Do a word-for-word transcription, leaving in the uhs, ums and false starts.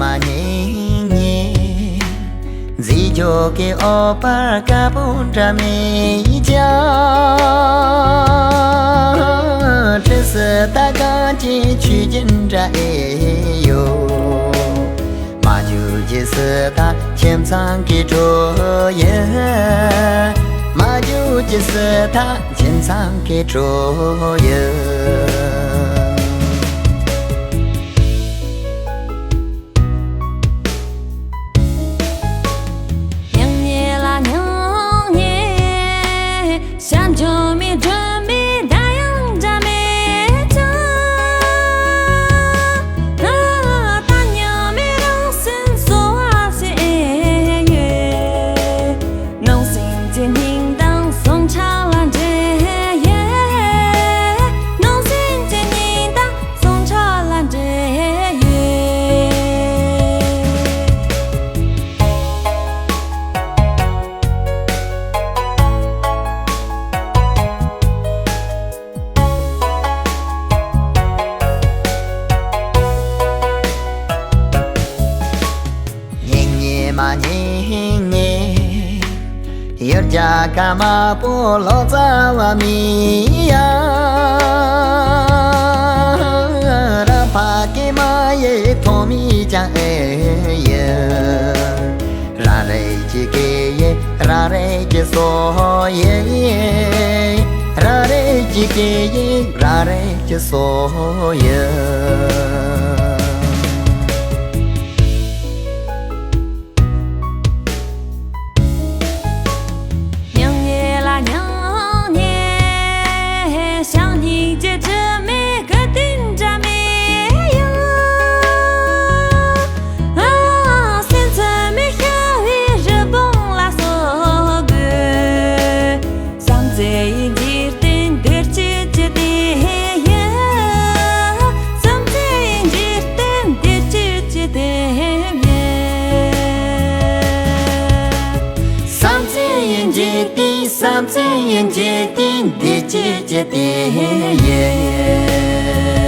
མ་ཉེ་ཉེ། མཛེས་སྒྱོགས་ཀྱི་འོད་འབར་དཀར་པོ་འདྲ་མེད་ཀྱང་། བྲིས་སུ་ད་གང་ཅི་ཆུ་རྒྱུན་འདྲ་ཨེ་ཡོད། མ་འཇུ་རྒྱུ་སུ་ད་ཁྱིམ་ཚང་གི་གྲོགས་ཡིན། མ་འཇུ་རྒྱུ་སུ་ད་ཁྱིམ་ཚང་གི་གྲོགས་ཡིན། སྙིང་ཉེ་ལ་སྙིང་ཉེ། བྱམས་སྐྱོང་མི་སྒྲོན་མེ་ད་ཡང་འདྲ་མེད་ཀྱང་། ད་སྙིང་མེད་རང་སེམས་གསོ་བ་ཞིག་ཡོད། ནང་སེམས་ཀྱི་སྙིང་གཏམ་ཟུང་ཁྲ་ལ་འདྲེས་ཡོད། ནང་སེམས་ཀྱི་སྙིང་གཏམ་ཟུང་ཁྲ་ལ་འདྲེས་ཡོད། སྙིང་ཉེ་མ་སྙིང་ཉེ། ཡར་རྒྱ་ཀ་དམར་པོ་ལོ་ཙཱ་བ་མི་ཡ། ར་ཕ་ཀི་མ་ཡེ་ཐོ་མི་ཅང་ཨེ་ཡེ། ར་རེ་ཅི་ཀེ་ཡེ་ར་རེ་ཅི་སོ་ཡེ། ར་རེ་ཅི་ཀེ་ཡེ་ར་རེ་ཅི་སོ་ཡེ། སྙིང་ཉེ་ལ་སྙིང་ཉེ། བྱམས་སྙིང་རྗེ་དྲི་མེད་དགའ་སྟོན་འདྲ་མེད་ཡང་། སེམས་ཚིམ་མི་ཤ་བའི་རི་བོང་ལ་སོགས་དགོས། བྱམས་བརྩེ་ཡི་འཇིག་རྟེན་འདིར་སྐྱིད་ཀྱི་དེ་ཡིན། བྱམས་བརྩེ་ཡི་འཇིག་རྟེན་འདིར་སྐྱིད་ཀྱི་དེ་ཡིན། བྱམས་བརྩེ་ཡི་འཇིག་རྟེན། བྱམས་བརྩེ་ཡི་འཇིག་རྟེན་འདིར་སྐྱིད་ཀྱི་དེ་ཡིན།